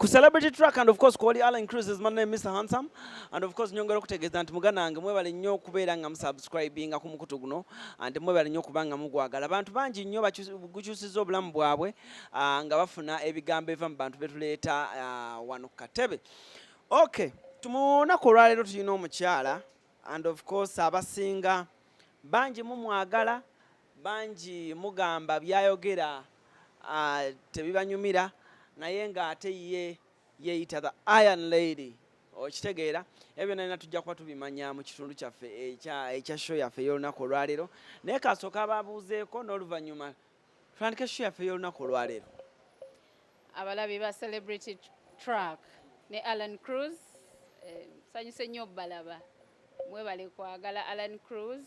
Ku Celebrity Track and of course kwali Alan Cruz is my name, Mr Handsome, and of course nyongera okutegeeza nti muganda wange, mwebale nnyo okubeera nga musubscribinga ku mukutu guno and mwebale nnyo okuba nga mugwagala. Abantu bangi nnyo gukyusizza obulamu bwabwe nga bafuna ebigambo ebiva mu bantu betuleeta wano ku katebe. Okay, tumunaku olwaleero tulina omukyala and of course abasinga bangi mumwagala, bangi mugamba byayogera tebibanyumira, naye ng'ate ye yeeyita the Iron Lady. Okitegeera? Ebyo byonna tujja kuba tubimanya mu kitundu kyaffe ekya show yaffe ey'olunaku olwaleero, naye kasooka ababuuzeeko n'oluvannyuma tutandike show yaffe ey'olunaku olwaleero. Abalabi ba Celebrity Track ne Alan Cruz, nsanyuse nnyo obbalaba. Mwebale kwagala Alan Cruz,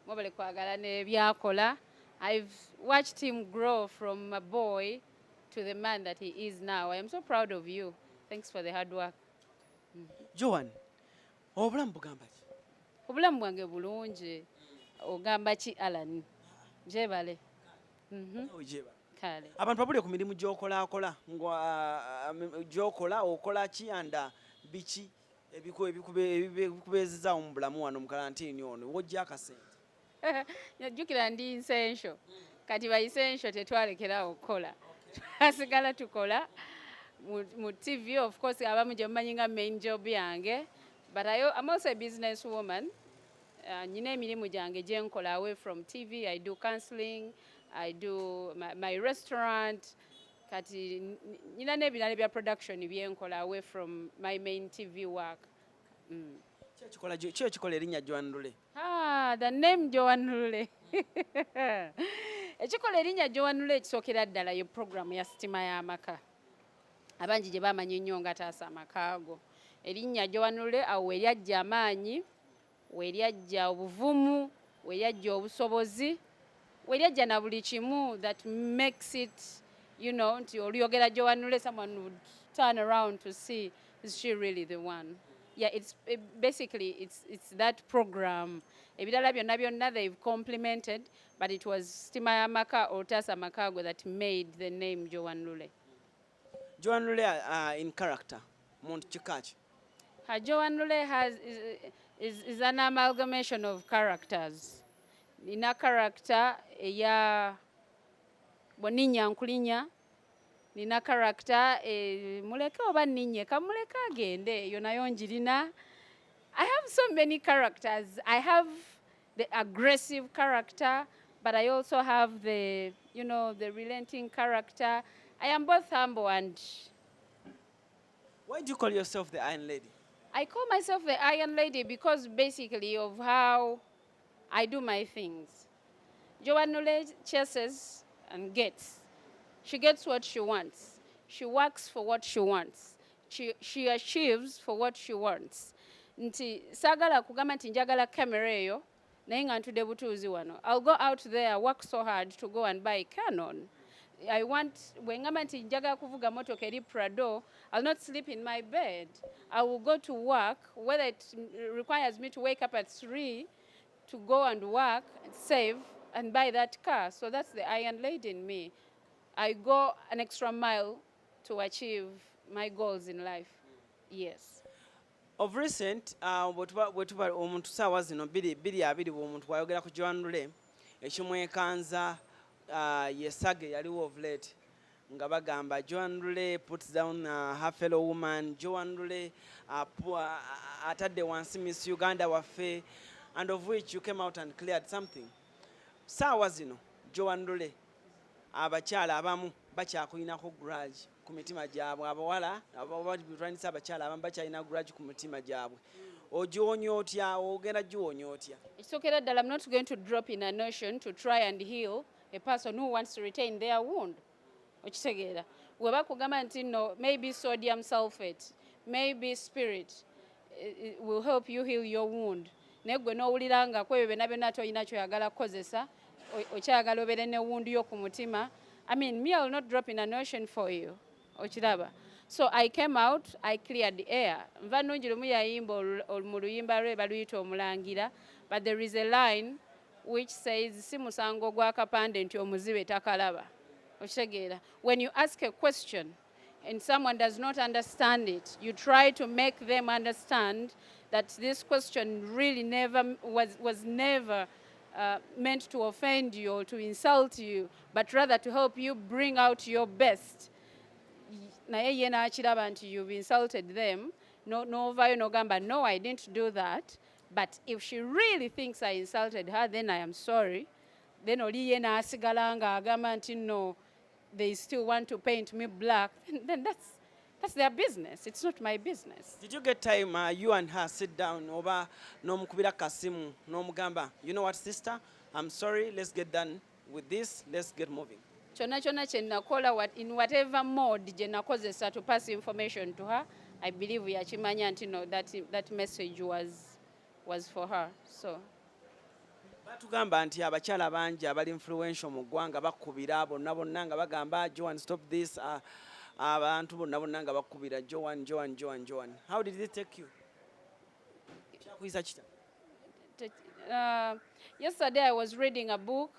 mwebale kwagala n'ebyakola. I've watched him grow from a boy to the man that he is now. I am so proud of you. Thanks for the hard work. Joan, obulamu bugamba ki? Obulamu bwange bulungi. Ogamba ki, Alan? Gyebale. Ogyeba. Kale. Abantu babulye ku mirimu gy'okolaakola nga gy'okola, okola ki and biki ebikubeezezaawo mu bulamu wano mu kalantiini ono wojja akasente? Jjukira ndi essential. Kati ba essential tetwalekerawo okukola, twasigala tukola mu TV. Of course abamu gye mumanyi nga main job yange, but I'm also a business woman. Nyina emirimu gyange gye nkola away from TV. I do counseling, I do my restaurant. Kati nyina n'ebirala ebya production byenkola away from my main TV work. Ki ekikola erinnya Joan Lule? Ah, the name Joan Lule. Ekikola erinnya Joan Lule, ekisookera ddala ye programu ya Sitima y'Amaka. Abangi gye bamanyi ennyo nga Taasa Amakaago. Erinnya Joan Lule awo we lyajja amaanyi, we lyajja obuvumu, we lyajja obusobozi, we lyajja na buli kimu that makes it nti oluyogera Joan Lule, someone would turn around to see, is she really the one? Yeah, it's basically it's that program. Ebirala byonna byonna they've complemented, but it was Stima y'Amaka or Taasa Amakaago that made the name Joan Lule. Joan Lule in character, muntu kika ki? Joan Lule has is an amalgamation of characters. Nina character eya boninya nkulinya, nina character muleke oba ninye kamuleke agende, eyo nayo njirina. I have so many characters. I have the aggressive character, but I also have the you know the relenting character. I am both humble and Why do you call yourself the Iron Lady? I call myself the Iron Lady because basically of how I do my things. Joan Lule chases and gets. She gets what she wants. She works for what she wants. She achieves for what she wants. Nti saagala kugamba nti njagala camera eyo naye nga ntudde butuuzi wano. I'll go out there, work so hard to go and buy Canon. I want, bwe ngamba nti njagala kuvuga motoka eri Prado, I'll not sleep in my bed. I will go to work, whether it requires me to wake up at 3 to go and work, save, and buy that car. So that's the Iron Lady in me. I go an extra mile to achieve my goals in life. Yes. Of recent bwe tuba omuntu saawa zino 2020, bw'omuntu bw'ayogera ku Joan Lule, ekimwekanza ye saga yaliwo of late nga bagamba Joan Lule puts down her fellow woman, Joan Lule atadde wansi Miss Uganda waffe, and of which you came out and cleared something. Saawa zino Joan Lule abakyala abamu bakyakulinako grudge ku mitima gyabwe, abawala abatwandisa, abakyala abamu bakyalina grudge ku mitima gyabwe. Ogiwonya otya? Ogenda giwonya otya? Ekisookera ddala, I'm not going to drop in an ocean to try and heal a person who wants to retain their wound. Okitegeera? Bwe bakugamba nti no, maybe sodium sulfate, maybe spirit will help you heal your wound, naye gwe n'owulira nga ku ebyo byonna byonna tolina kyoyagala kukozesa, okyayagala obeere ne wound yo ku mutima, I mean, me, I will not drop in an ocean for you. Okiraba? So I came out, I cleared the air. Nva Nungi lumu yayimba mu luyimba lwe baluyita Omulangira, but there is a line which says, si musango gwa kapande nti omuzibe takalaba. Okitegeera? When you ask a question And someone does not understand it, you try to make them understand that this question really never was never meant to offend you or to insult you, but rather to help you bring out your best. Naye ye n'akiraba nti you've insulted them, n'ovaayo n'ogamba, "No, I didn't do that, but if she really thinks I insulted her, then I am sorry." Then oli ye n'asigala ng'agamba nti no, they still want to paint me black, then that's their business. It's not my business. Did you get time, you and her sit down, oba n'omukubira kasimu n'omugamba, "You know what, sister, I'm sorry, let's get done with this, let's get moving"? Kyonna kyonna kye nakola, in whatever mode gye nakozesa to pass information to her, I believe yakimanya nti no, that message was for her. So Batugamba nti abakyala bangi abali influential mu ggwanga bakubira bonna bonna nga bagamba, "Joan, stop this." Abantu bonna bonna nga bakubira, "Joan, Joan, Joan, Joan." How did it take you? Kyakuyisa kita? Yesterday I was reading a book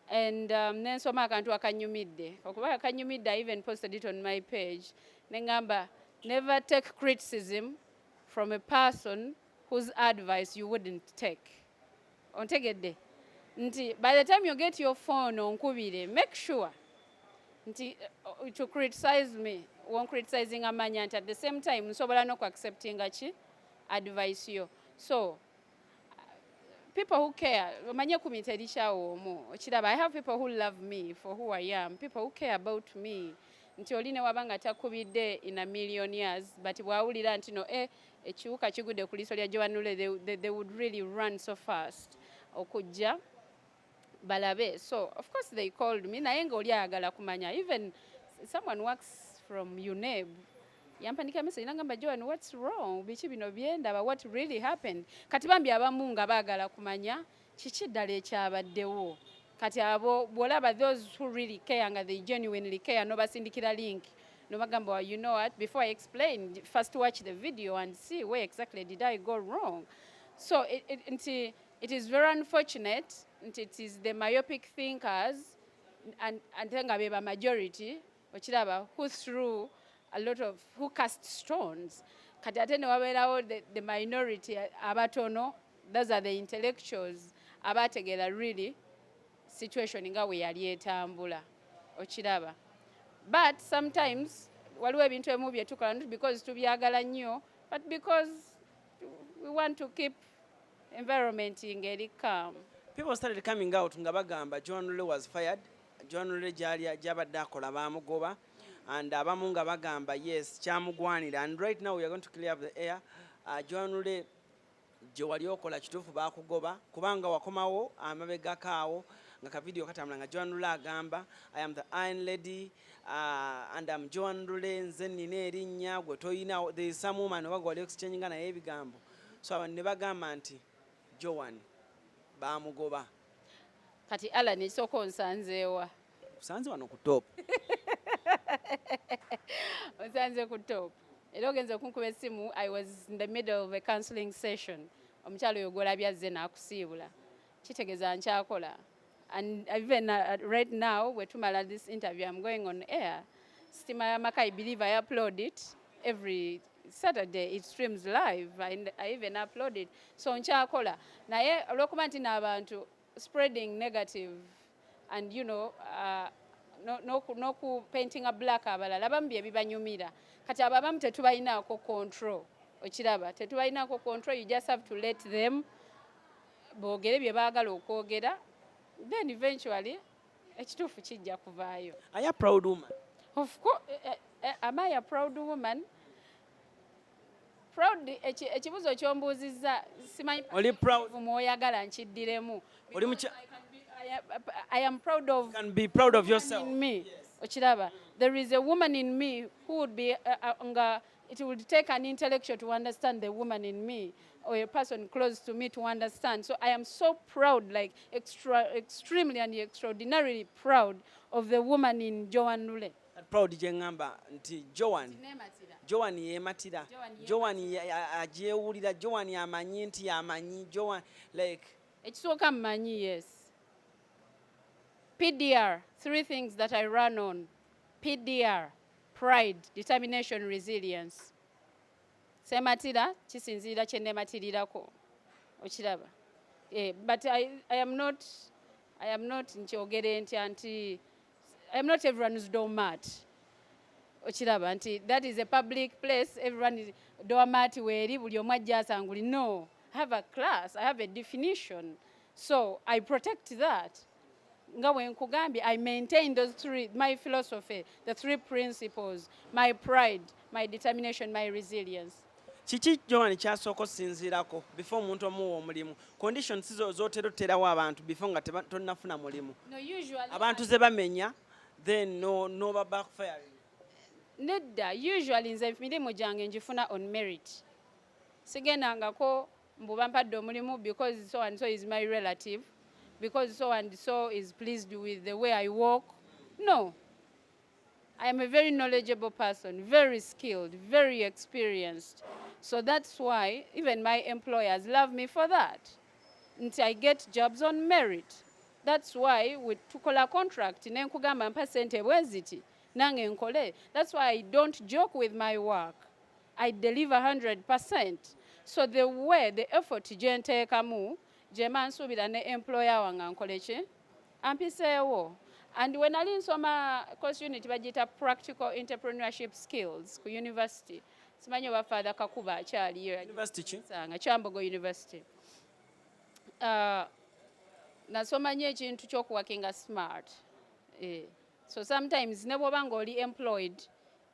and nensoma akantu akanyumidde, okuba akanyumidde. I even posted it on my page, neŋŋamba, "Never take criticism from a person whose advice you wouldn't take." Ontegedde nti by the time you get your phone onkubire, make sure nti to criticize me, woncriticizing amanya nti at the same time nsobola n'okuacceptinga ki advice yo. So people who care, omanye kumi terikyawo omu, okiraba? I have people who love me for who I am, people who care about me, nti oli ne waba nga takubidde in a million years, but bw'awulira nti no, ekiwuka kigudde ku liiso lya Joan Lule, they would really run so fast okujja balabe. So of course they called me, naye ng'oli ayagala kumanya. Even someone works from UNEB yampandika message nagamba, "Joan, what's wrong? Biki bino byendaba? What really happened?" Kati bambi abamu nga baagala kumanya kiki ddala ekyabaddewo. Kati abo bw'olaba, those who really care, nga they genuinely care, nobasindikira link nobagamba, "Well, you know what, before I explain, first watch the video and see where exactly did I go wrong." So nti it is very unfortunate nti it is the myopic thinkers and ate nga be ba majority, okiraba, who threw a lot of, who cast stones. Kati ate ne wabeerawo the minority abatono, those are the intellectuals abategeera really situation nga bwe yali etambula, okiraba? But sometimes waliwo ebintu ebimu bye tukola not because tubyagala nnyo, but because we want to keep environment ng'eri calm. People started coming out nga bagamba Joan Lule was fired, Joan Lule gyali gyabadde akola bamugoba, and abamu nga bagamba yes, kyamugwanira. And right now we are going to clear up the air. Joan Lule, gye wali okola kituufu bakugoba? Kubanga wakomawo amabegako awo nga kavidiyo katambula nga Joan Lule agamba, "I am the Iron Lady, and am Joan Lule, nze nina erinnya gwe toyina." There is some woman oba gwe wali exchange nga naye ebigambo, so abantu ne bagamba nti Joan bamugoba. Kati Alan, ekisooka onsanzeewa? Kusanze wano ku Top. Onsanze ku Top, era ogenza okunkuba essimu, I was in the middle of a counseling session. Omukyalo oyo gwolabye azze n'akusiibula, kitegeeza nkyakola. And even right now bwe tumala this interview, I'm going on air. Sitima Yamaka, I believe I upload it every Saturday, it streams live. I even upload it, so nkyakola. Naye olwokuba nti n'abantu spreading negative and n'oku painting a black abalala, abamu bye bibanyumira. Kati abo abamu tetubalinaako control, okiraba? Tetubalinaako control. You just have to let them boogere bye baagala okwogera, then eventually ekituufu kijja kuvaayo. Are you a proud woman? Of course, am I a proud woman? Proud, ekibuuzo ky'ombuuzizza simanyi. Oli proud? Mwoyagala nkiddiremu. Oli I am proud of You can be proud of yourself. In me, okiraba? There is a woman in me who would be nga it would take an intellectual to understand the woman in me, or a person close to me to understand. So I am so proud, like extra, extremely and extraordinarily proud of the woman in Joan Lule. Proud gye ŋŋamba nti Joan, Joan yeematira. Joan. Joan agyewulira. Joan amanyi nti amanyi Joan, like Ekisooka mmanyi, yes. PDR, three things that I run on. PDR, Pride, determination, resilience. Sematira kisinziira kye nematirirako, okiraba? But I am not nkyogere ntya nti I am not everyone's doormat, okiraba? Nti that is a public place, everyone is doormat, weeri buli omu ajja asanguli. No, I have a class, I have a definition, so I protect that. Nga bwe nkugambye, I maintain those three, my philosophy, the three principles: my pride, my determination, my resilience. Kiki Joan kyasooka osinziirako before omuntu omuwa omulimu? Conditions zo zotera oterawo abantu before nga tonnafuna mulimu? No, usually Abantu ze bamenya, then no noba backfiring. Nedda, usually nze emirimu gyange ngifuna on merit. Sigendangako mbu bampadde omulimu because so and so is my relative, because so and so is pleased with the way I work. No, I am a very knowledgeable person, very skilled, very experienced. So that's why even my employers love me for that, nti I get jobs on merit. That's why we tukola contract nenkugamba mpa sente bwe ziti nange nkole. That's why I don't joke with my work. I deliver 100%. So the way the effort gye nteekamu gye mba nsuubira ne employer wange ankole ki, ampiseewo. And when nali nsoma course unit bagiyita practical entrepreneurship skills ku university, simanyi oba Father Kakuba akyaliyo. University ki? Sanga Kyambogo University. Nasoma nnyo ekintu ky'okuworkinga smart. So sometimes ne bw'oba ng'oli employed,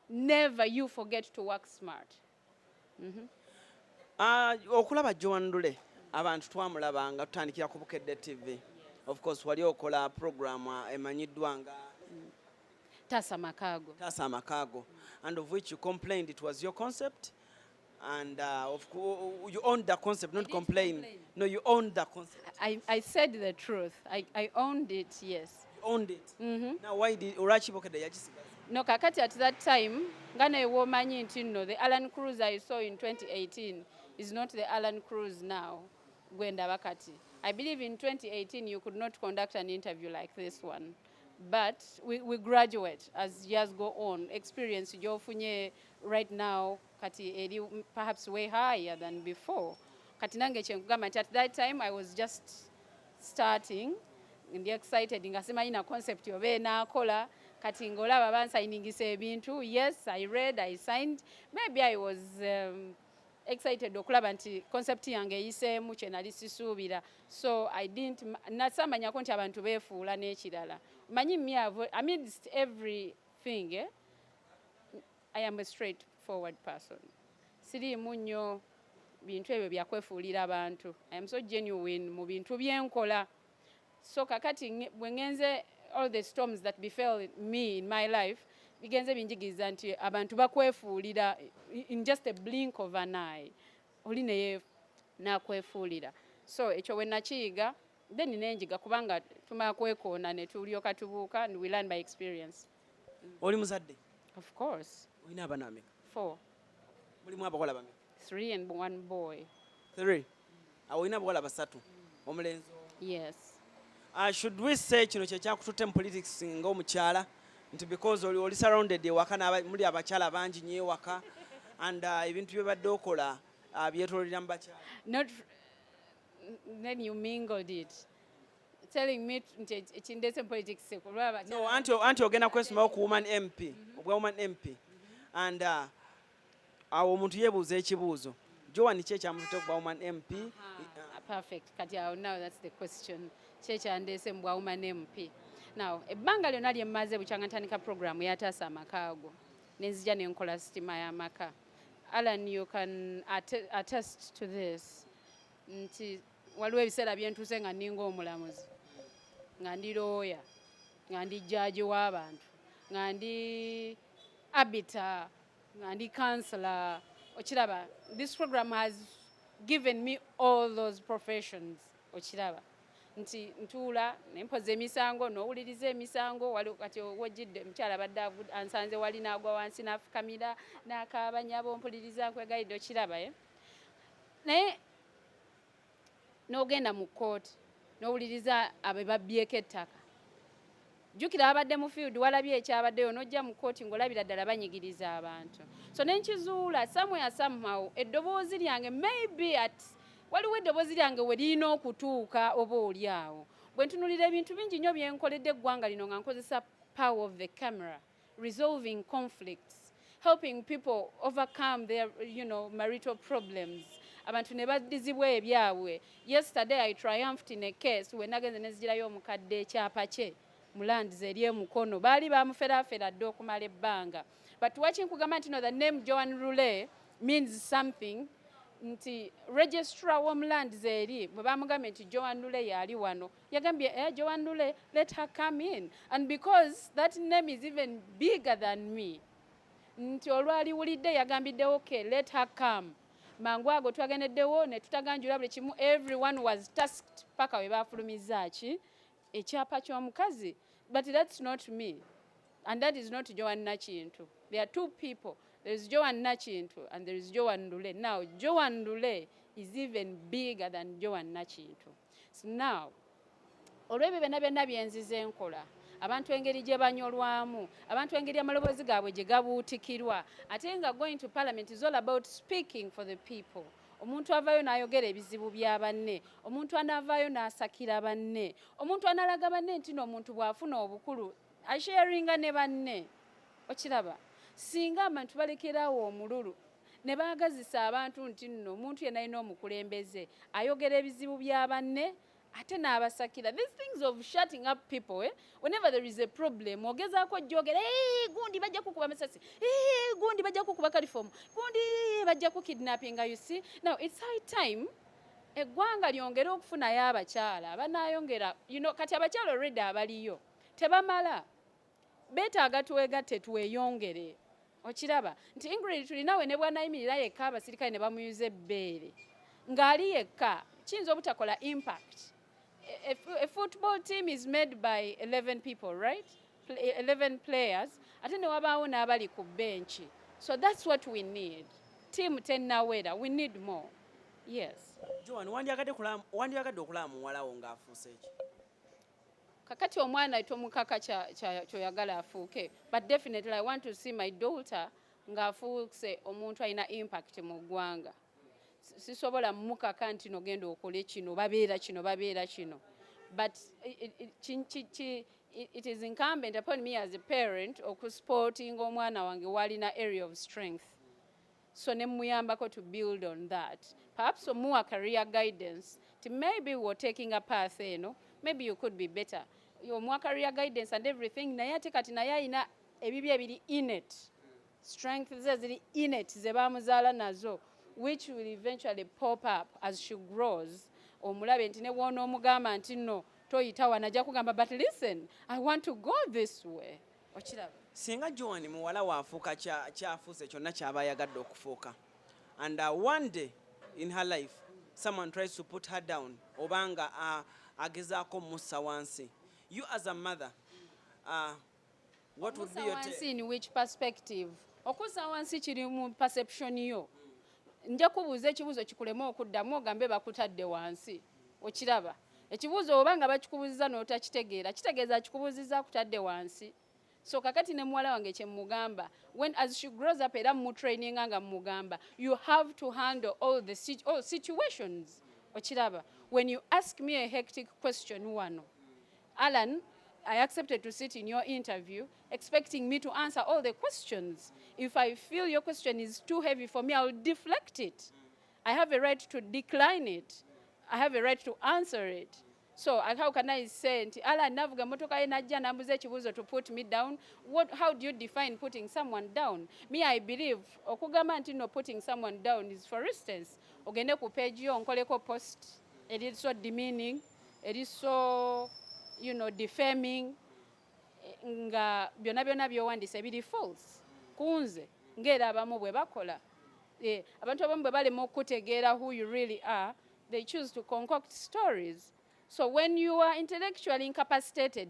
never you forget to work smart. Ah, okulaba Joan Lule, abantu twamulabanga tutandikira ku Bukedde TV. Of course wali okola program emanyiddwa nga Taasa Makaago. Taasa Amakaago, and of which you complained it was your concept and you owned the concept, not Didn't complain. Complain. No, you owned the concept. I said the truth. I owned it, yes. You owned it. Now why did, olwaki Bukedde yakisigaza? No, kakati at that time nga naye womanyi nti nno the Alan Cruz I saw in 2018 is not the Alan Cruz now gwe ndaba kati. I believe in 2018 you could not conduct an interview like this one, but we graduate as years go on. Experience gy'ofunye right now kati eri perhaps way higher than before. Kati nange kyenkugamba nti at that time I was just starting, ndi excited nga simanyi na concept oba enaakola. Kati ng'olaba bansayiningisa ebintu. Yes, I read, I signed. Maybe I was excited okulaba nti concept yange eyiseemu kye nali sisuubira. So I didn't nasamanyako nti abantu beefuula. N'ekirala, manyi myavu, amidst everything, eh, I am a straight forward person. Siriimu nnyo bintu ebyo byakwefuulira abantu. I am so genuine mu bintu byenkola. So kakati bwe ngenze, all the storms that befell me in my life bigenze binjigiriza nti abantu bakwefuulira in just a blink of an eye. Oli neye nakwefuulira. So ekyo bwe nakiyiga, then nenjiga kubanga tumala kwekoona ne tulyoka tubuuka, and we learn by experience. Oli muzadde? Of course. Olina abaana bameka? Four. Mulimu abawala bameka? Three and one boy. Three. Awo olina abawala basatu, omulenzi omu. Yes. Should we say kino kyekyakututte mu politics ng'omukyala, nti because oli surrounded ewaka muli abakyala bangi nnyo ewaka and ebintu byobadde okola byetololera mu bakyala? Not then you mingled it, telling me nti ekindeese mu politics kulwa abakyala. No, anti ogenda kwesimbawo ku woman MP, obwa woman MP, and awo omuntu yeebuuza ekibuuzo, Joan ki ekyamututte ku bwa woman MP? Ah, perfect. Kati awo now that's the question, kyekyandeese mu bwa woman MP. Now ebbanga lyonna lye mmaze bukyanga ntandika program yataasa amakaago, nenzija nenkola sitima y'amaka. Alan, you can attest to this nti waliwo ebiseera byentuuse nga nninga omulamuzi, nga ndi looya, nga ndi jaaji w'abantu, nga ndi arbiter, nga ndi counselor, okiraba? This program has given me all those professions, okiraba? Nti ntuula nempoza emisango, n'owuliriza emisango. Wali kati wojjidde omukyala abadde ansanze wali n'agwa wansi n'afukamira n'akaaba, "Nyabo, mpuliriza, nkwegayidde," okiraba, eh? Naye n'ogenda mu kkooti n'owuliriza abe babbyeko ettaka. Jjukira abadde mu field, walabye ekyabaddeyo, n'ojja mu kooti ng'olabira ddala banyigiriza abantu. So nenkizuula somewhere, somehow, eddoboozi lyange maybe at waliwo eddoboozi lyange we lirina okutuuka oba oli awo. Bwe ntunulira ebintu bingi nnyo bye nkoledde eggwanga lino nga nkozesa power of the camera, resolving conflicts, helping people overcome their marital problems, abantu ne baddizibwa ebyabwe. Yesterday I triumphed in a case we nagenze nezigirayo omukadde ekyapa kye mu lands eri emukono, baali bamuferafera dde okumala ebbanga. But waki nkugamba nti no, the name Joan Lule means something, nti registrar w'omu lands eri bwe bamugambye nti Joan Lule yali wano, yagambye, "Eh, Joan Lule, let her come in." And because that name is even bigger than me, nti olwaliwulidde yagambiddewo, "Okay, let her come." Mangu ago twagendeddewo ne tutaganjula buli kimu. Everyone was tasked paka we bafulumizza ki ekyapa ky'omukazi. But that's not me and that is not Joan Nakintu. There are two people. There is Joan Nakintu and there is Joan Lule. Now Joan Lule is even bigger than Joan Nakintu. So now olw'ebyo byonna byonna byenzize nkola, abantu engeri gye banyolwamu, abantu engeri amaloboozi gaabwe gye gabuutikirwa, ate nga going to parliament is all about speaking for the people. Omuntu avaayo n'ayogera ebizibu bya banne, omuntu anaavaayo n'asakira banne, omuntu analaga banne nti no omuntu bw'afuna obukulu asharinga ne banne. Okiraba, singa abantu balekerawo omululu ne baagazisa abantu nti nno omuntu yenna alina omukulembeze ayogera ebizibu bya banne ate n'abasakira. These things of shutting up people, eh? Whenever there is a problem ogezaako jjogera, "Eh, gundi bajja kukuba masasi, eh, gundi bajja kukuba chloroform, gundi bajja kukidnappinga." You see, now it's high time eggwanga lyongere okufunayo abakyala abanaayongera. Kati abakyala already abaliyo tebamala, beetaaga twegatte tweyongere. Okiraba nti Ingrid Tulinawe ne bwanayimirira yekka abasirikale ne bamuyuza ebbeere ng'ali yekka, kiyinza obutakola impact. A football team is made by 11 people, right? 11 players, ate ne wabaawo n'abali ku benchi. So that's what we need. Team tennawera, we need more, yes. Joan, wandyagadde okulaba muwala wo ng'afuuse ki? Kakati omwana tomukaka kyoyagala afuuke, but definitely I want to see my daughter ng'afuuse omuntu alina impact mu ggwanga. Sisobola mukaka nti nogenda okole kino, babeera kino, babeera kino, but it is incumbent upon me as a parent okusupportinga omwana wange walina area of strength, so ne muyambako to build on that, perhaps omuwa career guidance ti maybe we're taking a path eno, maybe you could be better. Omuwa career guidance and everything, naye ate kati naye alina ebibyo ebiri innate, strength ze ziri innate ze bamuzaala nazo, which will eventually pop up as she grows. Omulabe nti ne bw'onoomugamba nti no toyita wano, ajja kugamba, "But listen, I want to go this way." Okiraba? Singa Joan muwala waafuuka kyafuuse kyonna kyaba ayagadde okufuuka, and one day in her life someone tries to put her down obanga agezaako mussa wansi, you as a mother, what would be your wansi in which perspective? Okussa wansi kiri mu perception yo. Nja kubuuza ekibuuzo kikuleme okuddamu, ogambe bakutadde wansi. Okiraba, ekibuuzo oba nga bakikubuuziza n'otakitegeera, kitegeeza kikubuuziza akutadde wansi. So kakati ne muwala wange kyemugamba, when as she grows up, era mutraininga nga mugamba, you have to handle all situations. Okiraba, when you ask me a hectic question wano, Alan, I accepted to sit in your interview expecting me to answer all the questions. If I feel your question is too heavy for me, I'll deflect it. I have a right to decline it. I have a right to answer it. So how can I say nti Alan navuga emmotoka ye najja nambuza ekibuuzo to put me down? How do you define putting someone down? Me, I believe okugamba nti no, putting someone down is, for instance, ogende ku page yo nkoleko post eri so demeaning, eri so defaming, nga byonna byonna by'owandiise biri false kunze, ng'era abamu bwe bakola. Abantu abamu bwe balema okutegeera who you really are, they choose to concoct stories. So when you are intellectually incapacitated,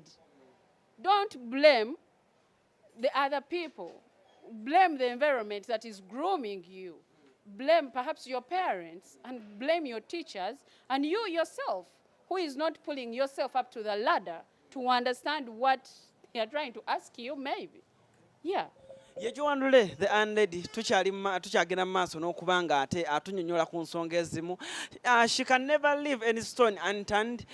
don't blame the other people. Blame the environment that is grooming you. Blame perhaps your parents and blame your teachers and you yourself, who is not pulling yourself up to the ladder to understand what They are trying to ask you, maybe. Yeah. Ye Joan Lule, the Iron Lady, tukyali tukyagenda mu maaso n'okuba nga ate atunyonnyola ku nsonga ezimu. She can never leave any stone unturned.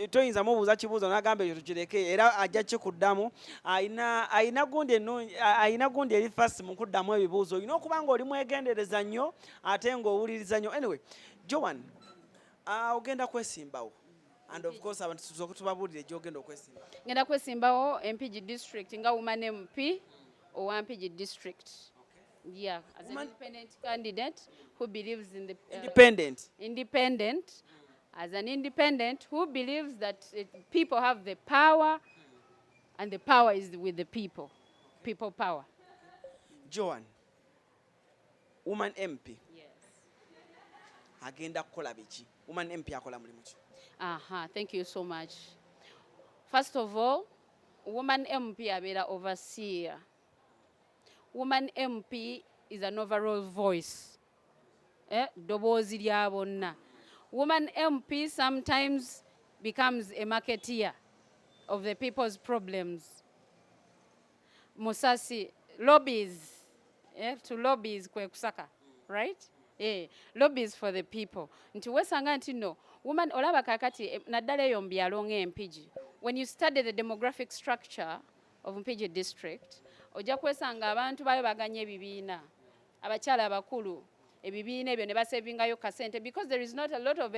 Toyinza mubuuza kibuuzo n'agamba ekyo tukireke, era ajja kikuddamu. Ayina gundi ennungi, ayina gundi eri fast mu kuddamu ebibuuzo. Olina okuba nga oli mwegendereza nnyo ate ng'owuliriza nnyo. Anyway, Joan, ogenda kwesimbawo, and of course abantu tusooke tubabuulire gy'ogenda okwesimba. Ngenda kwesimbawo Mpigi District nga woman MP owa Mpigi District. Yeah, as an independent candidate who believes in the Independent. Independent, as an independent who believes that people have the power and the power is with the people. People power. Joan, woman MP. Yes. Agenda kukola biki? Woman MP akola mulimu ki? Aha, thank you so much. First of all, woman MP abeera overseer. Woman MP is an overall voice. Eh, ddoboozi lya bonna. Woman MP sometimes becomes a marketeer of the people's problems. Musasi lobbies, eh, to lobbies kwe kusaka, right? Eh, lobbies for the people. Nti wesanga nti no, woman olaba kakati naddala eyo mu byalo ng'Empigi. When you study the demographic structure of Mpigi District, ojja kwesanga abantu bayo baganya ebibiina. Abakyala abakulu ebibiina ebyo ne basevingayo kasente because there is not a lot of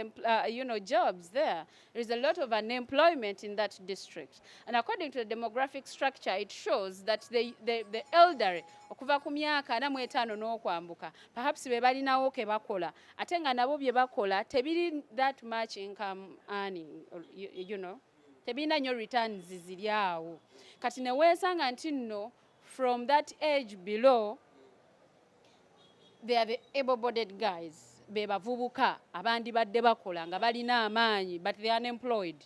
jobs there. There is a lot of unemployment in that district, and according to the demographic structure, it shows that the elderly okuva ku myaka 45 n'okwambuka perhaps be balinawo ke bakola, ate nga nabo bye bakola tebiri that much income earning, or, tebirina nnyo returns ziri awo. Kati ne weesanga nti nno from that age below, they are the able-bodied guys, be bavubuka abandibadde bakola nga balina amaanyi, but they are unemployed.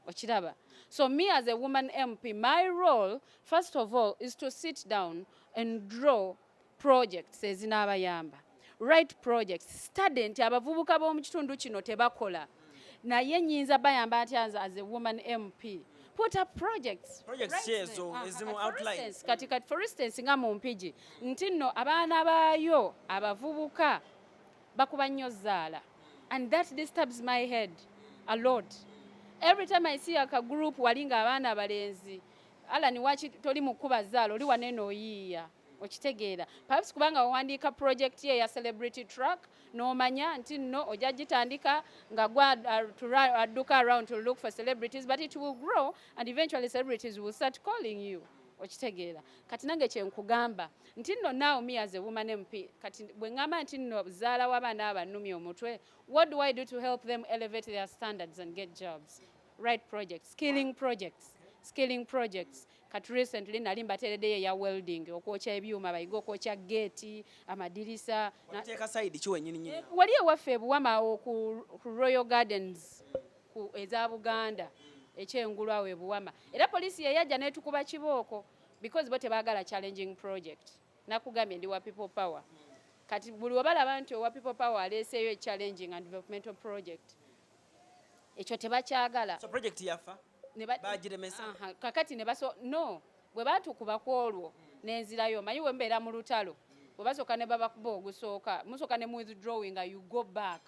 Okiraba? So me as a woman MP, my role first of all is to sit down and draw projects ezinaabayamba, right projects, study nti abavubuka b'omu kitundu kino tebakola, naye nyinza bayamba ntya nze as a woman MP? Put up projects. Projects Right ki ezo there. ezimu Kati for outline? instance, kati for instance nga mu Mpigi nti nno abaana baayo abavubuka bakuba nnyo zaala, and that disturbs my head a lot every time I see aka group wali nga abaana abalenzi. Alan, waki toli mu kuba zaala, oli wanene oyiiya? Okitegeera? Perhaps kubanga wawandiika project ye eya celebrity track n'omanya nti nno ojja gitandika nga gwa adduka around to look for celebrities, but it will grow and eventually celebrities will start calling you. Okitegeera? Kati nange kyenkugamba nti nno now me as a woman MP, kati bwe ŋŋamba nti nno zaala w'abaana abannumya omutwe, what do I do to help them elevate their standards and get jobs? Right projects, skilling projects, skilling projects. Kati recently nali mbateereddeyo eya welding, okwokya ebyuma, bayige okwokya geeti, amadirisa. Wateeka side ki wennyini nyini? Wali ewaffe ebuwama awo ku Royal Gardens ku eza Buganda ekyengulu awo ebuwama. Era poliisi yeyajja n'etukuba kibooko because bo tebaagala challenging project. Nakugambye ndi wa people power. Kati buli webalaba nti owa people power aleeseeyo challenging and developmental project, ekyo tebakyagala. So project yafa? Bagiremesa? Aha, kakati ne baso no bwe baatukuba ku olwo nenzirayo. Manyi bwe mbeera mu lutalo, bwe basooka ne babakuba ogusooka, musooka ne mu withdrawing nga you go back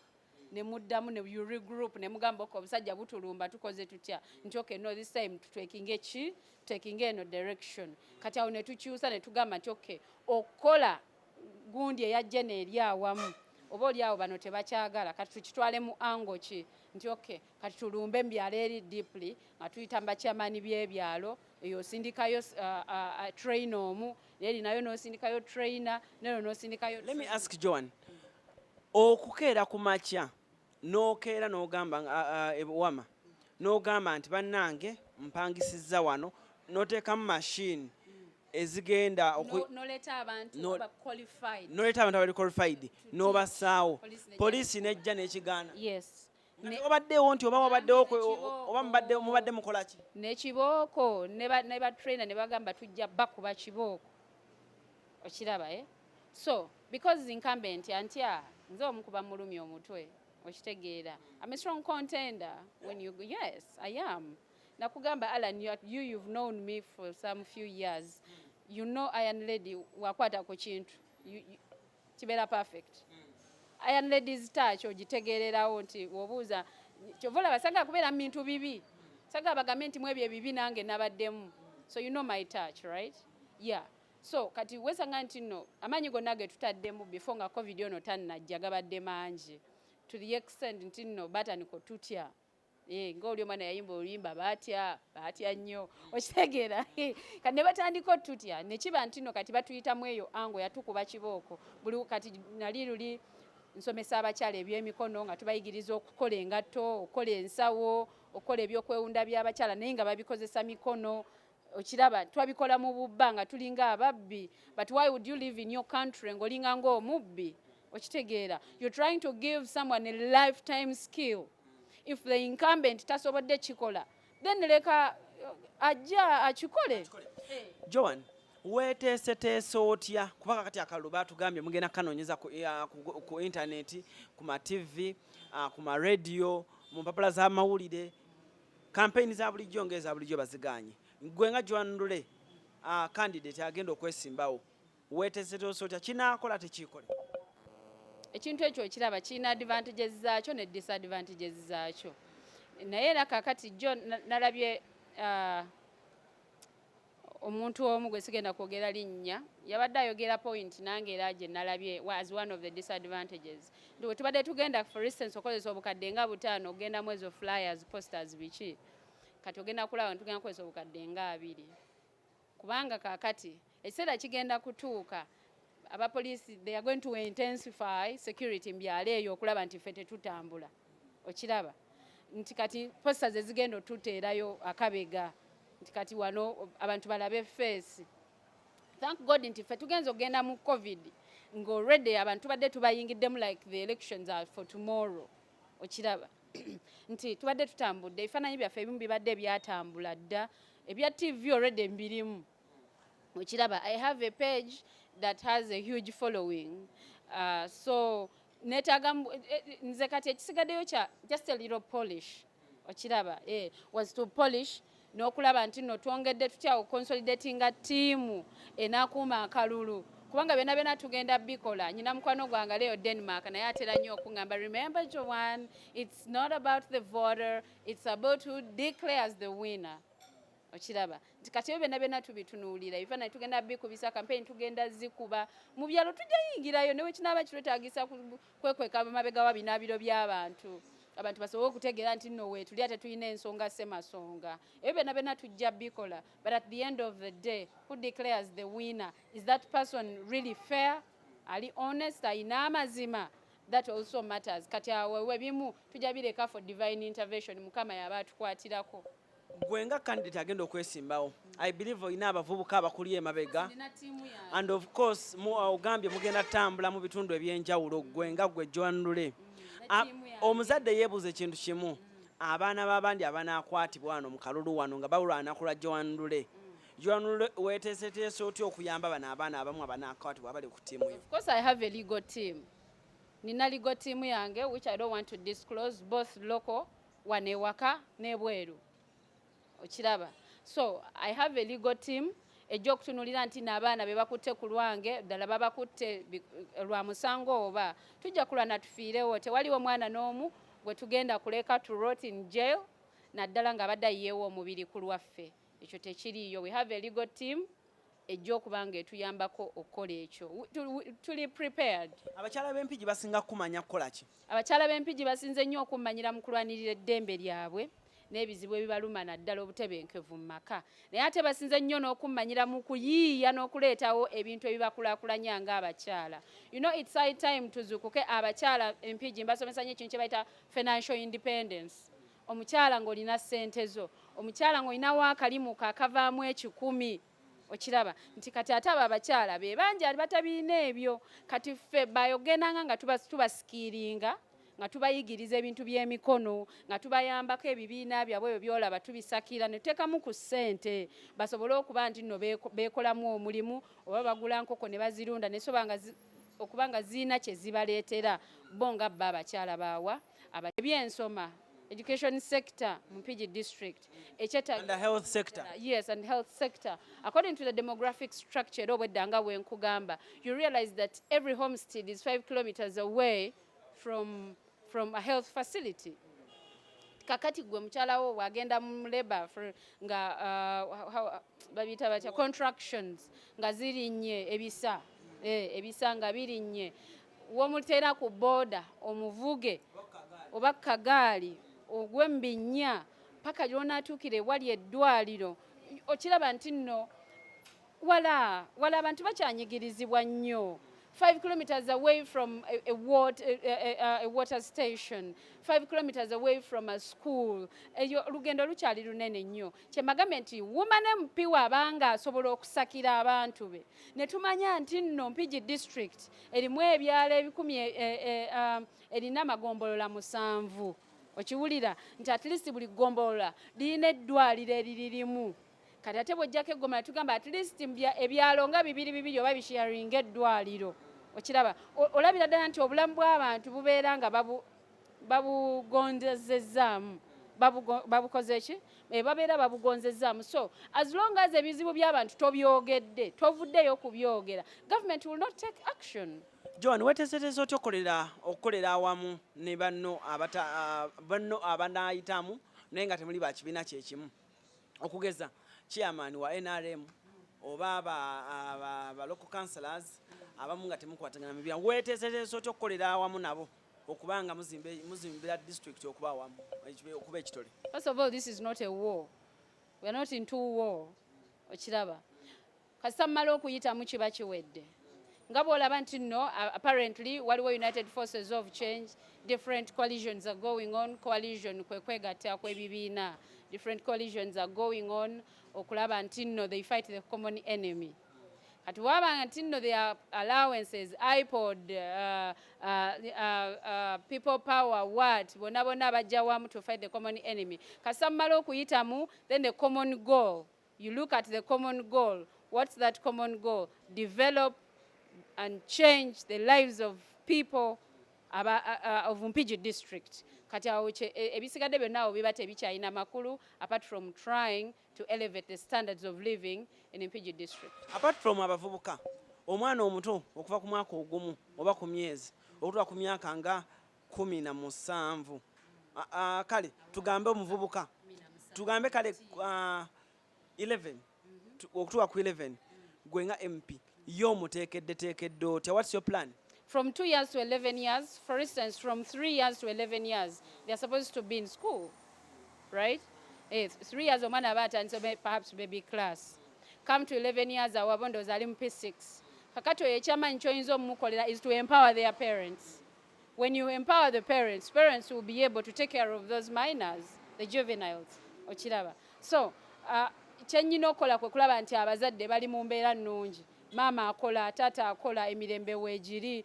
ne muddamu ne you regroup ne mugamba, "Okay, obusajja butulumba, tukoze tutya?" Nti, "Okay, no, this time tutekinge ki, tutekinge eno direction." Kati awo ne tukyusa ne tugamba nti, "Okay, okukola gundi eya jena eri awamu, oba oli awo bano tebakyagala, kati tukitwale mu angle ki?" Nti, "Okay, kati tulumbe mu byalo eri deeply nga tuyita mu bakyamaani by'ebyalo." Eyo osindikayo trainer omu, eri nayo n'osindikayo trainer, nero n'osindikayo Let me ask Joan, okukeera ku makya n'okeera n'ogamba wama n'ogamba nti, "Bannange, mpangisizza wano," n'oteekamu machine ezigenda Noleeta abantu aba qualified. N'oleeta abantu abali qualified n'obassaawo. Poliisi nejja. Poliisi nejja n'ekigaana. Yes. Nga wabaddewo nti oba wabaddewo N'ekibooko. oba mubadde mukola ki? N'ekibooko ne ba trainer ne bagamba tujja bakuba kibooko. Okiraba, eh? So because incumbent antya, nze omukuba mulumi omutwe. Okitegeera? I'm a strong contender when you, yes, I am. Nakugamba, Alan, you've known me for some few years. You know Iron Lady wakwata ku kintu kibeera perfect. Iron Lady's touch ogitegeererawo nti wobuuza kyova olaba sagala kubeera mu bintu bibi, sagala bagambe nti mwebyo ebibi nange nabaddemu. So you know my touch, right? Yeah. So kati wesanga nti nno amaanyi gonna ge tutaddemu before nga COVID ono tannajja gabadde mangi to the extent nti nno batandika tutya. Ng'oli omwana yayimba oluyimba, batya, batya nnyo, okitegeera? Kati ne batandika otutya, ne kiba nti nno kati batuyitamu eyo ango yatukuba kibooko buli. Kati nali luli nsomesa abakyala ebyemikono nga tubayigiriza okukola engatto, okukola ensawo, okukola ebyokwewunda by'abakyala, naye nga babikozesa mikono. Okiraba, twabikola mu bubba nga tulinga ababbi. But why would you live in your country ng'olinga ng'omubbi? Okitegeera? You're trying to give someone a lifetime skill. If the incumbent tasobodde kikola, then leka ajja akikole. Joan, weeteeseteese otya? Kuba kakati akalulu batugambye mugenda kanoonyeza ku intaneti, ku ma TV, ku ma radio, mu mpapula z'amawulire. Kampeyini za bulijjo ng'eza bulijjo baziganye. Gwe nga Joan Lule, candidate agenda okwesimbawo, weeteeseteese otya? Kinaakola tekiikole? Ekintu ekyo okiraba kirina advantages zaakyo ne disadvantages zaakyo. Naye era kakati jjo nalabye omuntu omu gwe sigenda kwogera linnya yabadde ayogera point, nange era gye nalabye as one of the disadvantages nti bwe tubadde tugenda, for instance, okozesa obukadde nga 5 ogendamu ezo flyers, posters, biki. Kati ogenda kulaba ntugenda kukozesa obukadde nga 20, kubanga kaakati ekiseera kigenda kutuuka abapoliisi, they are going to intensify security mu byalo eyo okulaba nti ffe tetutambula. Okiraba nti kati posters ezigenda otuteerayo akabega nti kati wano abantu balabe face. Thank God nti ffe tugenza okugenda mu COVID nga already abantu tubadde tubayingiddemu like the elections are for tomorrow. Okiraba nti tubadde tutambudde, ebifaananyi byaffe ebimu bibadde byatambula dda, ebya TV already mbirimu. Okiraba, I have a page that has a huge following, so netaaga nze kati ekisigaddeyo kya just a little polish. Okiraba, was to polish n'okulaba nti nno twongedde tutya oconsolidatinga ttiimu enaakuuma akalulu, kubanga byonna byonna tugenda bikola. Nyina mukwano gwange leyo Denmark, naye atera nnyo okuŋŋamba, "Remember, Joan, it's not about the voter, it's about who declares the winner." Okiraba nti kati ebyo byonna byonna tubitunuulira. Ebifaananyi tugenda bikubisa, campaign tugenda zikuba mu byalo, tujja yingirayo newe kinaaba kitwetaagisa kwekweka mabega wa binaabiro by'abantu, abantu basobole okutegeera nti nno weetuli ate tulina ensonga semasonga. Ebyo byonna byonna tujja bikola, but at the end of the day, who declares the winner? Is that person really fair, ali honest, ayina amazima? That also matters. Kati awo ebimu tujja bireka for divine intervention, Mukama yaba atukwatirako. Gwe nga candidate agenda okwesimbawo, I believe olina abavubuka abakuli emabega. Nina ttiimu yange. And of course ogambye mugenda tambula mu bitundu ebyenjawulo. Gwe nga gwe Joan Lule, Ne ttiimu yange. Omuzadde yeebuuza ekintu kimu: abaana b'abandi abanaakwatibwa wano mu kalulu wano nga balwana ku lwa Joan Lule, Joan Lule, weeteeseteese otya okuyamba bano abaana abamu abanaakwatibwa abali ku ttiimu yo? Of course I have a legal team. Nina legal team yange which I don't want to disclose, both local wano ewaka n'ebweru. Okiraba? So I have a legal team ejja okutunuulira nti n'abaana be bakutte ku lwange ddala babakutte lwa musango oba tujja kulwana tufiirewo. Tewaliwo mwana n'omu gwe tugenda kuleka to rot in jail, naddala ng'abadde ayiyeewo omubiri ku lwaffe. Ekyo tekiriiyo. We have a legal team ejja okuba nga etuyambako okukola ekyo. Tuli prepared. Abakyala b'Empigi basinga kumanya kukola ki? Abakyala b'Empigi basinze nnyo okummanyira mu kulwanirira eddembe lyabwe n'ebizibu ebibaluma, naddala obutebenkevu mu maka. Naye ate basinze nnyo n'okummanyira mu kuyiiya n'okuleetawo ebintu ebibakulaakulanya ng'abakyala. It's high time tuzuukuke abakyala. Empigi mbasomesa nnyo ekintu kye bayita financial independence. Omukyala ng'olina ssente zo, omukyala ng'olinawo akalimu kakavaamu 100. Okiraba nti kati ate abo abakyala be bangi batabirina ebyo. Kati ffe bayogendanga nga tubasikiringa, nga tubayigiriza ebintu by'emikono, nga tubayambako ebibiina byabwe ebyo byolaba tubisakira ne tuteekamu ku ssente basobole okuba nti nno beekolamu omulimu, oba bagula nkoko ne bazirunda ne soba nga okuba nga zirina kye zibaleetera bo nga bo abakyala baawa. Ebyensoma Education sector mu Mpigi District ekyeta And the health sector. Yes, and health sector. According to the demographic structure era obwedda nga bwe nkugamba, you realize that every homestead is 5 kilometers away from a health facility. Kakati gwe mukyala wo bw'agenda mu labor nga babiyita batya, contractions nga zirinnye ebisa, ebisa nga birinnye, w'omuteera ku booda omuvuge oba kagaali ogwe mu binnya paka gy'onaatuukira ewali eddwaliro, okiraba nti nno wala wala abantu bakyanyigirizibwa nnyo. 5 kilometers away from a water station, 5 kilometers away from a school, eyo olugendo lukyali lunene nnyo. Kyemagambye nti woman MP wabanga asobola okusakira abantu be ne tumanya nti nno Mpigi District erimu ebyalo ebikumi erina amagombolola 7, okiwulira nti at least buli ggombolola lirina eddwaliro eriririmu. Kati ate bw'ojjako eggombolola, tugamba at least ebyalo nga bibiri bibiri oba bisharinga eddwaliro, okiraba olabira ddala nti obulamu bw'abantu bubeera nga babugonzezzaamu, babukoze ki? Babeera babugonzezzaamu. So as long as ebizibu by'abantu tobyogedde, tovuddeyo kubyogera, government will not take action. Joan, weteeseteese otya okukolera awamu ne banno banno abanaayitamu naye nga temuli ba kibiina kyekimu, okugeza chairman wa NRM oba aba local councillors abamu nga temukwatagana mu bibiina? Weteeseteese otya okukolera awamu nabo okubanga muzimbira district okuba awamu, okuba ekitole? First of all, this is not a war. We are not into war. Okiraba, kasita mmala okuyitamu kiba kiwedde. Nga bw'olaba nti nno apparently waliwo United Forces of Change, different coalitions are going on. Coalition kwe kwegatta kw'ebibiina. Different coalitions are going on okulaba nti nno they fight the common enemy. Kati wabanga nti nno their allowances, IPOD, People Power, what, bonna bonna bajja wamu to fight the common enemy. Kasita mmala okuyitamu, then the common goal, you look at the common goal. What's that common goal? Develop and change the lives of people of Mpigi District. Kati awo ebisigadde byonna awo biba tebikyalina makulu apart from trying to elevate the standards of living in Mpigi District. Apart from abavubuka, omwana omuto okuva ku mwaka ogumu oba ku myezi okutuuka ku myaka nga 17, kale tugambe omuvubuka, tugambe kale 11, okutuuka ku 11, gwe nga MP ye omuteekedde teekedde otya? What's your plan? From 2 years to 11 years, for instance, from 3 years to 11 years, they're supposed to be in school, right? 3 years omwana aba atandise perhaps baby class. Come to 11 years, awo abo ndowooza ali mu P6. Kakati oyo ekyamaanyi ky'oyinza omumukolera is to empower their parents. When you empower the parents, parents will be able to take care of those minors, the juveniles. Okiraba? So, kye nnina okukola kwe kulaba nti abazadde bali mu mbeera nnungi. Maama akola, taata akola, emirembe weegiri.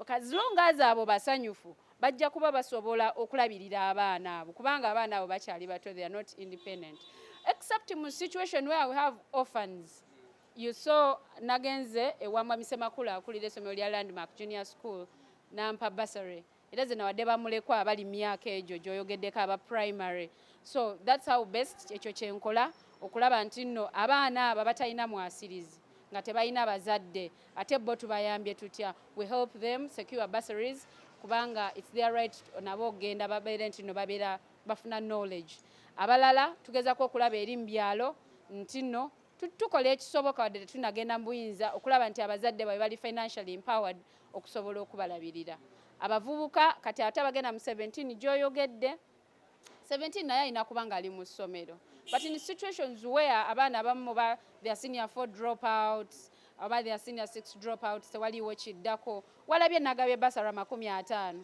As long as abo basanyufu, bajja kuba basobola okulabirira abaana abo, kubanga abaana abo bakyali bato, they are not independent. Except mu situation where we have orphans. You saw nagenze ewa Mwami Ssemakula akulira essomero lya Landmark Junior School, nampa bursary, era ze nawadde bamulekwa abali myaka egyo gy'oyogeddeko aba primary. So that's how best ekyo kyenkola okulaba nti nno abaana abo abatalina mwasirizi nga tebalina bazadde, ate bo tubayambye tutya? We help them secure bursaries kubanga it's their right nabo okugenda babeere nti nno babeera bafuna knowledge. Abalala tugezako okulaba eri mu byalo nti nno tukola ekisoboka wadde tetunagenda mu buyinza okulaba nti abazadde babe bali financially empowered okusobola okubalabirira. Abavubuka kati ate abagenda mu 17 gy'oyogedde, 17 naye alina kuba ng'ali mu ssomero, but in situations where abaana abamu ba their senior 4 dropouts oba their senior 6 dropouts, tewaliwo kiddako. Walabye nagabye basara 50,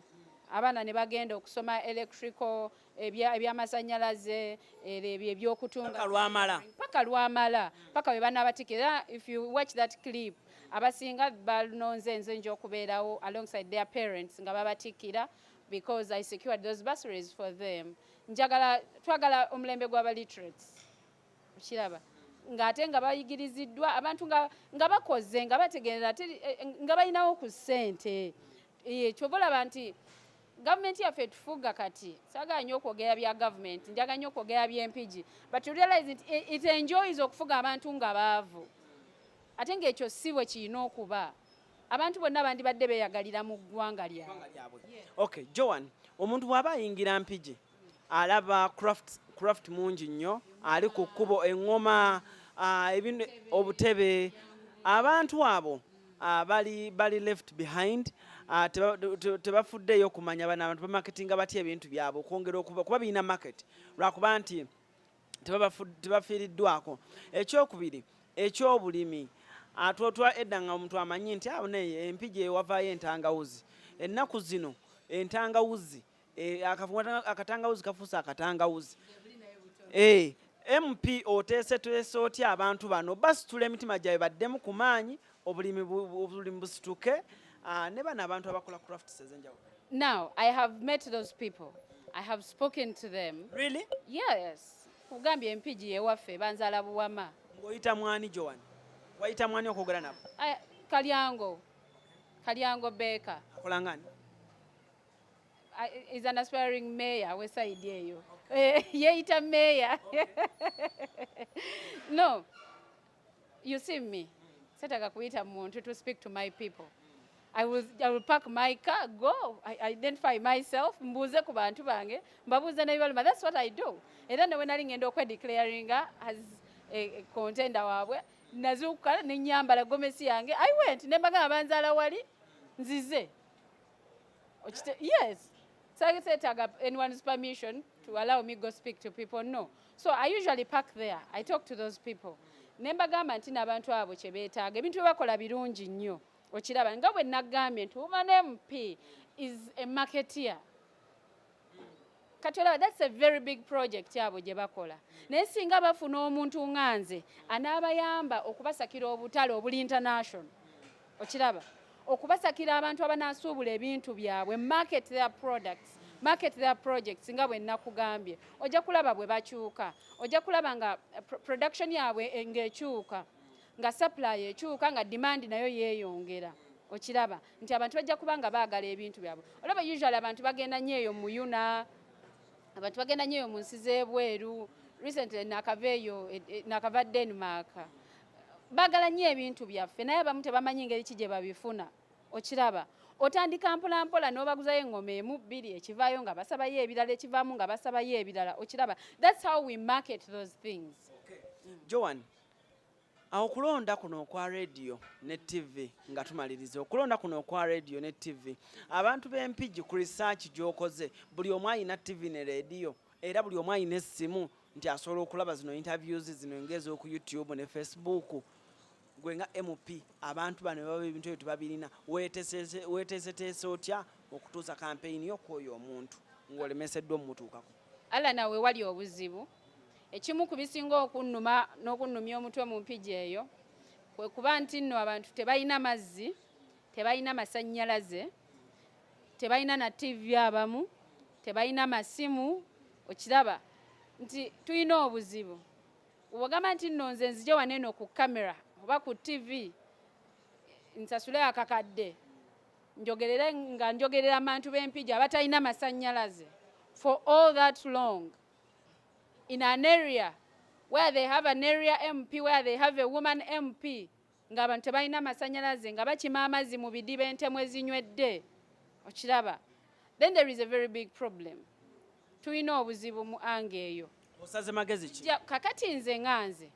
abaana ne bagenda okusoma electrical, ebyamasannyalaze, ebyo ebyokutunga. Paka lwamala. Paka lwamala, paka we banaabatikira. If you watch that clip, abasinga banonze nze nja okubeerawo alongside their parents nga babatikkira because I secured those bursaries for them. Njagala, twagala omulembe gw'aba literates, okiraba, ng'ate nga bayigiriziddwa abantu nga bakoze, nga bategeera, ate nga balinawo ku ssente. Kyova olaba nti Gavumenti yaffe etufuga kati, saagala nnyo okwogera bya gavumenti, njagala nnyo okwogera by'Empigi, but you realize nti it enjoys okufuga abantu nga baavu, ate ng'ekyo si bwe kirina okuba. Abantu bonna bandibadde beeyagalira mu ggwanga lyabwe. Lyabwe. Okay, Joan, omuntu bw'aba ayingira Mpigi alaba craft mungi nnyo ali ku kkubo, eŋŋoma, obutebe. Abantu abo bali left behind, tebafuddeeyo kumanya bano abantu bamarketinga batya ebintu byabwe okwongera okuba kuba birina market, lwakuba nti tebafiiriddwako. Ekyokubiri, ekyobulimi, atwotwa edda nga omuntu amanyi nti awo naye Empigi ewavaayo entangawuzi. Ennaku zino entangawuzi, akatangawuzi kafuuse akatangawuzi. MP, oteeseteese otya abantu bano basitula emitima gyabwe baddemu ku maanyi, obulimi busituke, ne bano abantu abakola crafts ez'enjawulo? Now, I have met those people. I have spoken to them. Really? Yes. Kugambye, Empigi ewaffe, banzaala Buwama. Ng'oyita mwani, Joan? Wayita mwani okwogera nabo? Kalyango. Kalyango Baker. Akola ngani? Is an aspiring mayor we side eyo. Yeeyita mayor. No. You see me. Setaka kuyita muntu to speak to my people. I will park my car, go, I identify myself, mbuuze ku bantu bange, mbabuuze n'ebibaluma. That's what I do. Era ne we nali ngenda okwedeclaringa as a contender waabwe, nazuukuka ne nyambala gomesi yange. I went, ne mbagamba banzaala wali, nzize. Yes. So I said anyone's permission to allow me go speak to people. No. So I usually park there. I talk to those people. Ne mbagamba nti n'abantu abo kye beetaaga, ebintu bye bakola birungi nnyo. Okiraba nga bwe nagambye nti woman MP is a marketeer. Kati olaba, that's a very big project abo gye bakola, naye singa bafuna omuntu nga nze anaabayamba okubasakira obutale obuli international, okiraba, okubasakira abantu abanaasuubula ebintu byabwe, market their products, market their projects, nga bwe nakugambye, ojja kulaba bwe bakyuka, ojja kulaba nga production yaabwe ng'ekyuka, nga supply ekyuka, nga demand nayo yeeyongera. Okiraba nti abantu bajja kuba nga baagala ebintu byabwe. Olaba usually abantu bagenda nnyo eyo mu yuna, abantu bagenda nnyo eyo mu nsi z'ebweru. Recently nakava eyo, nakava Denmark. Baagala nnyo ebintu byaffe, naye abamu tebamanyi ngeri ki gye babifuna. Okiraba, otandika mpola mpola n'obaguzayo eŋŋoma emu, bbiri, ekivaayo nga basabayo ebirala, ekivaamu nga basabayo ebirala. Okiraba, that's how we market those things. Joan, awo okulonda kuno okwa radio ne TV, nga tumaliriza okulonda kuno okwa radio ne TV, abantu b'Empigi, ku research gy'okoze, buli omu ayina TV ne radio, era buli omu ayina essimu nti asobola okulaba zino interviews zino ng'ez'oku YouTube ne Facebook? Gwe nga MP, abantu bano baba ebintu ebyo tebabirina, weeteeseteese otya okutuusa kampeyini yo kwoyo omuntu ng'olemeseddwa omumutuukako? Ala nawe wali obuzibu. Ekimu ku bisinga okunnuma n'okunnumya omutwe mu Mpigi eyo kwe kuba nti nno abantu tebalina mazzi, tebalina masannyalaze, tebalina na TV, abamu tebalina masimu. Okiraba nti tulina obuzibu. Bw'ogamba nti nno nze nzije wano eno ku kamera oba ku TV, nsasule akakadde, njogerere nga njogerera abantu b'Empigi abatalina masannyalaze for all that long in an area where they have an area MP, where they have a woman MP, ng'abantu tebalina masannyalaze, nga bakima amazzi mu bidiba entemu ezinywedde, okiraba, then there is a very big problem. Tulina obuzibu mu ange eyo. Osaze magezi ki? Kakati nze nga nze,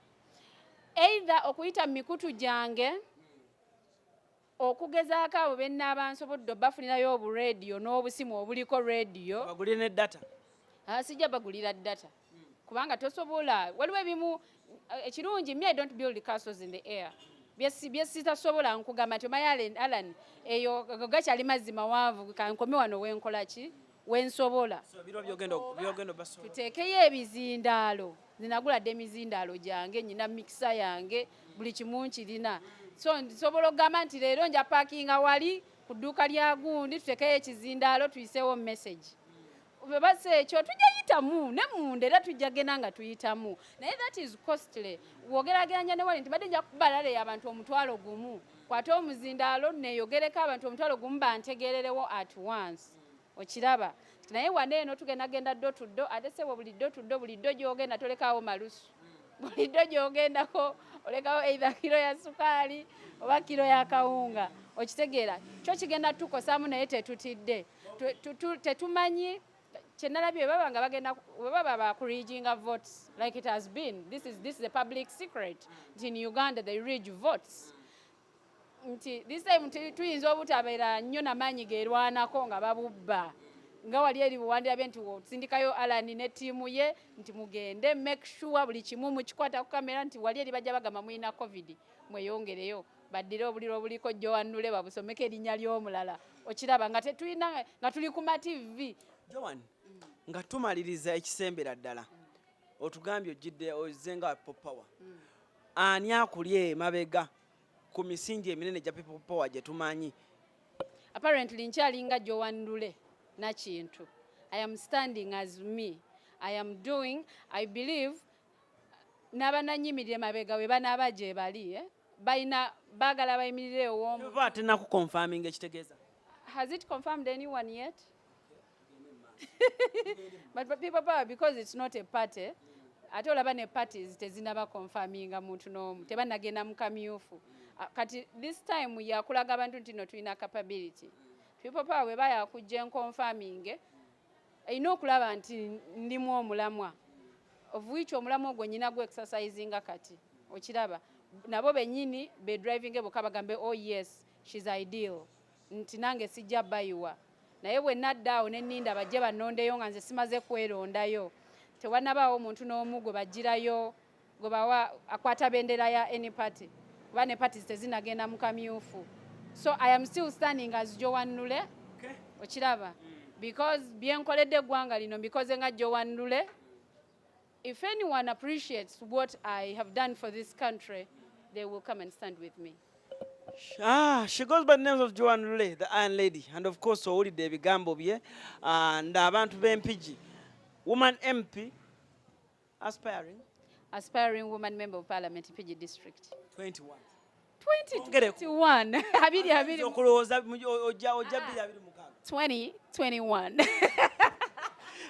either okuyita mu mikutu gyange okugezaako abo bennaaba nsobodde obafunirayo oburediyo n'obusimu obuliko rediyo. Bagulire ne data. Sijja bagulira data kubanga tosobola. Waliwo ebimu, ekirungi, me, I don't build castles in the air. Bye sitasobola nkugamba nti omanyi Alan, eyo ago gakyali mazzi mawanvu, kankome wano wenkola ki wensobola. So biro byogenda obasobola. Tuteekeyo ebizindaalo. Zinagula dde emizindaalo gyange, nyina mixer yange, buli kimu nkirina, so nsobola okugamba nti leero nja parkinga wali ku dduuka lya gundi, tuteekeyo ekizindaalo, tuyiseewo message. Bwe basa ekyo tujja yitamu ne munda, era tujja genda nga tuyitamu, naye that is costly wogerageranya ne wali nti badde nja kubalale abantu 10,000, kwate omuzindaalo neeyogereko abantu 10,000 bantegeererewo at once. Okiraba, naye wano eno tugenda genda door to door, ate sebo buli door to door, buli door gyogenda tolekawo malusu, buli door gyogendako olekawo either kiro ya sukaali oba kiro ya kawunga. Okitegeera, kyo kigenda tukosaamu, naye tetutidde. Tetumanyi kyenalabye bwe baba nga bagenda, bwe baba bakurigginga votes like it has been. This is a public secret nti in Uganda they rig votes, nti this time tuyinza obutabeera nnyo namaanyi gerwanako nga babubba, nga wali eri buwandirabye nti osindikayo Alan ne ttiimu ye nti mugende, make sure buli kimu mukikwata ku kamera, nti wali eri bajja bagamba mulina COVID, mweyongereyo, baddire obuliro obuliko Joan Lule babusomeko erinnya ly'omulala. Okiraba nga tetulina, nga tuli ku ma TV. Joan, nga tumaliriza, ekisembera ddala, otugambye ojjidde ozze nga People Power. Ani akuli emabega ku misingi eminene egya People Power gye tumanyi? Apparently nkyalinga Joan Lule nakintu. I am standing as me. I am doing, I believe n'abananyimirire mabega we banaaba gye bali, eh? Balina baagala bayimirire ew'omu. Ba tenakuconfirminga, ekitegeeza Has it confirmed anyone yet? But People Power, because it's not a party, ate olaba ne parties tezinaba confirminga muntu n'omu, tebanagenda mu kamyufu. Ah, kati this time yakulaga abantu nti no tulina capability. People Power bwe bayakujja enconfirming, erina okulaba nti ndimu omulamwa, of which omulamwa ogwo nyina gu exercisinga kati. Okiraba, nabo bennyini be driving bokka bagambe, "Oh yes, she's ideal," nti nange sijja bayiwa. Naye bwe nadda awo ne nninda bajje bannondeyo nga nze simaze kwerondayo, tewanabaawo omuntu n'omu gwe bagirayo gwe bawa akwata bendera ya any party, kuba ne parties tezinagenda mu kamyufu. So I am still standing as Joan Lule. Okiraba, because byenkoledde eggwanga lino mbikoze nga Joan Lule. If anyone appreciates what I have done for this country, they will come and stand with me. Ah, she goes by the name of Joan Lule, the Iron Lady. And of course, owulidde ebigambo bye. And abantu b'Empigi. Woman MP, aspiring. Aspiring woman member of parliament, Mpigi District. 21. 2021, abiri abiri. Okulowooza ojja 2026. 2021.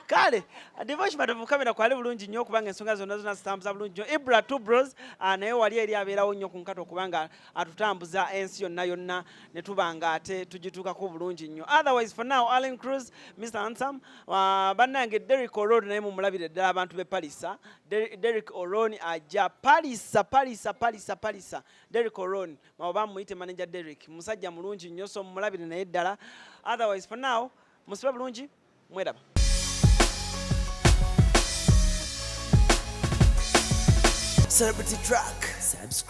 Kale Devosh Matovu kamera kwali bulungi nnyo okubanga ensonga zonna zonna zitambuza bulungi nnyo. Ibra Two Bros, naye wali eri abeerawo nnyo ku nkato okubanga atutambuza ensi yonna yonna ne tuba nga ate tugituukako bulungi nnyo. Otherwise, for now, Allen Cruz, Mr Handsome, bannange Derrick Oron naye mumulabire ddala. Abantu b'e Palisa, Derrick Oron ajja Palisa, Palisa, Palisa, Palisa. Derrick Oron oba muyite manager Derrick, musajja mulungi nnyo, so mumulabire naye ddala. Otherwise, for now, musibe bulungi, mweraba. Celebrity Track. Subscribe.